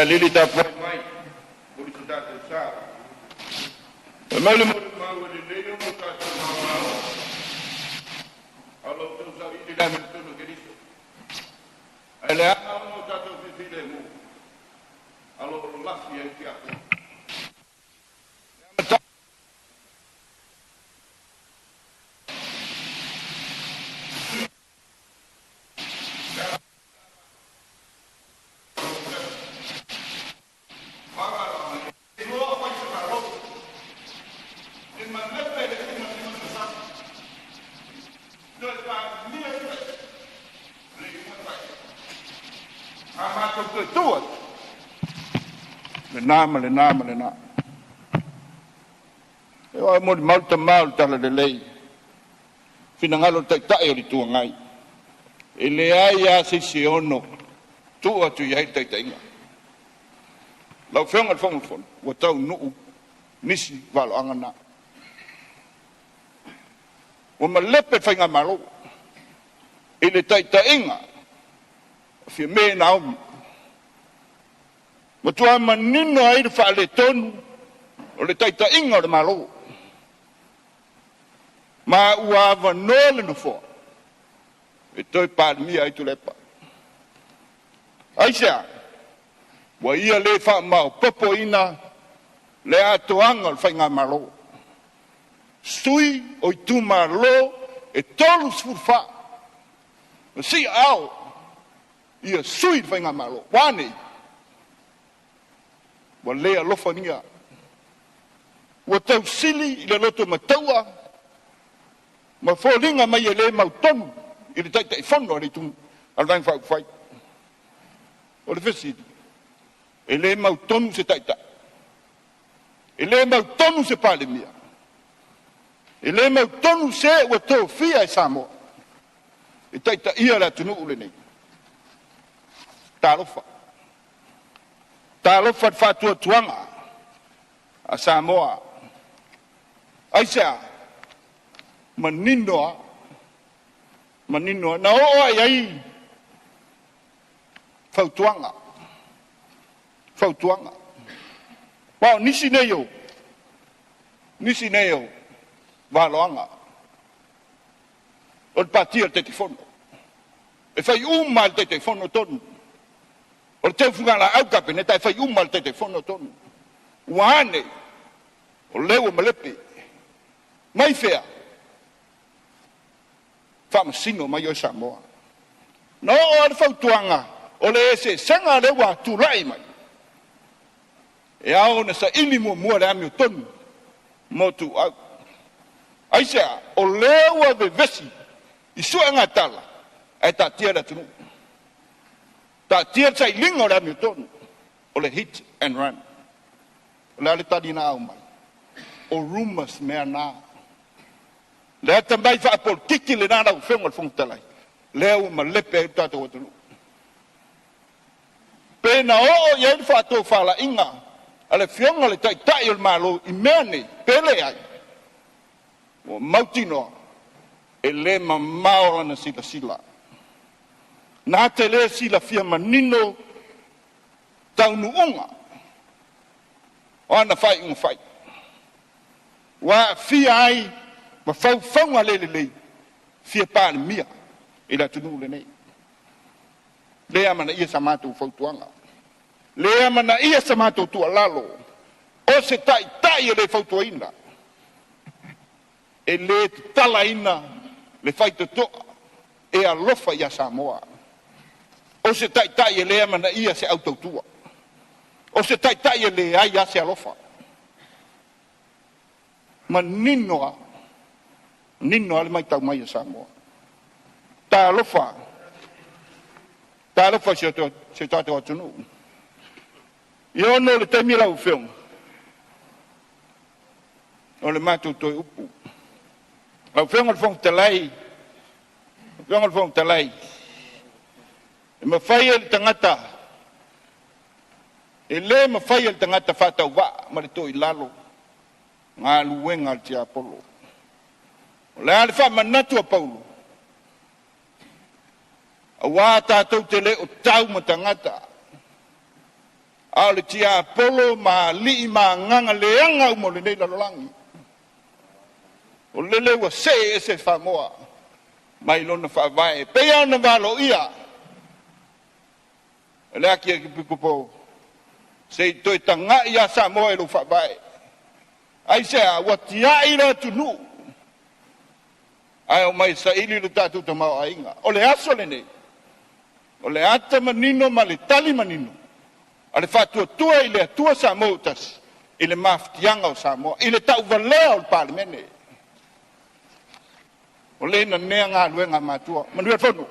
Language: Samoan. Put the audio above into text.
Alii tapuai mai, momoli so tatou sa. Fai mai le molimau, e lelei ona tatou maumau, a o lo outou sailiili i le amiotonu a Keriso. Ae leaga ona o tatou fifilemu, a o lo o lafi ai le tiapolo. Lena ma lena ma lena. E molimau le tama o le Talalelei, finagalo o le Taitai o le Itu Agai, e leai lava se isi e ono tuu atu i ai le taitaiga. Lau Afioga i le Fofoga Fetalai, ua taunuu nisi valoaga na. Ua malepe le Faigamalo i le taitaiga a Fiame Naomi, matua manino ai le faaletonu o le taitaiga o le Malo, ma ua avanoa le Nofoa e toe Palemia ai Tuilaepa. Aisea? Ua ia le faamaopopoina le atoaga o le Faigamalo, sui o itumalo e 34 na siiaao ia sui le Faigamalo. Ua a nei? Ua le alofagia, ua tausili i le lotomataua ma foliga mai e le mautonu i le Taitaifono a le Vaega Faaupufai. O le fesili, e le mautonu se taitai? E le mautonu se Palemia? E le mautonu se ua tofia e Samoa e taitaia le atunuu lenei? Talofa, talofa i le faatuatuaga a Samoa. Aisea? Manino lava, manino lava. Na oo lava i ai fautuaga, fautuaga. Ma o nisi nei o valoaga o le patia o le Taitaifono. E fai uma lava e le Taitaifono tonu. O le teu fugalaau a le Kapeneta e fai uma lava e le Taitaifono tonu. Ua a nei? O lea ua malepe. Mai fea? Faamasino mai oe Samoa. Na oo lava le fautuaga, o le eseesega lea ua tulai mai, e ao ona saili muamua le amiotonu mo ituau. Aisea? O lea ua vevesi i suegatala ae taatia le atunuu, taatia le sailiga o le amiotonu, o le hit and run. O le a le tali na aumai? O rumors mea na. Le atamai faapolitiki lena lau Afioga i le Fofoga Fetalai, lea ua malepe ai le tatou atunuu. Pe na oo i ai le faatofalaiga a le Afioga i le Taitai o le Malo i mea nei, pe leai, ua mautinoa e le mamao lana silasila, na te le silafia manino taunuuga o ana faaiuga fai, ua aafia ai ma faufauga le lelei fia Palemia i le atunuu lenei. Le amanaia sa matou fautuaga, le amanaia sa matou tuualalo, o se taitai e le fautuaina, e le tatalaina le faitotoa e alofa ia Samoa. O se taitai e le amanaia se au tautua. O se taitai e leai lava se alofa. Manino lava, manino lava le matau mai a Samoa. Talofa, talofa i si o tatou atunuu. Ia ono o le taimi lau Afioga, o le matou toe upu. Lau Afioga i le Fofoga Fetalai, lau Afioga i le Fofoga Fetalai, e mafai e le tagata, e le mafai e le tagata faatauvaa ma le toilalo galuega a le tiapolo. O le a le faamanatu a Paulo? Aua tatou te le o tau ma tagata. A o le tiapolo ma alii ma agaga leaga uma o lenei lalolagi, o lele ua see ese Samoa mai lona faavae e pei ona valoia e le Akiepikopo se i toe tagai ia Samoa i lou faavae. Aisea? Ua tiai le atunuu ae omai e saili lo tatou tamaoaiga. O le aso lenei, o le ata manino ma le tali manino a le Faatuatua i le Atua Samoa ua Tasi i le mafatiaga o Samoa i le tauvalea o le Palemene. O le nanea galuega a matua. Manuia le fono.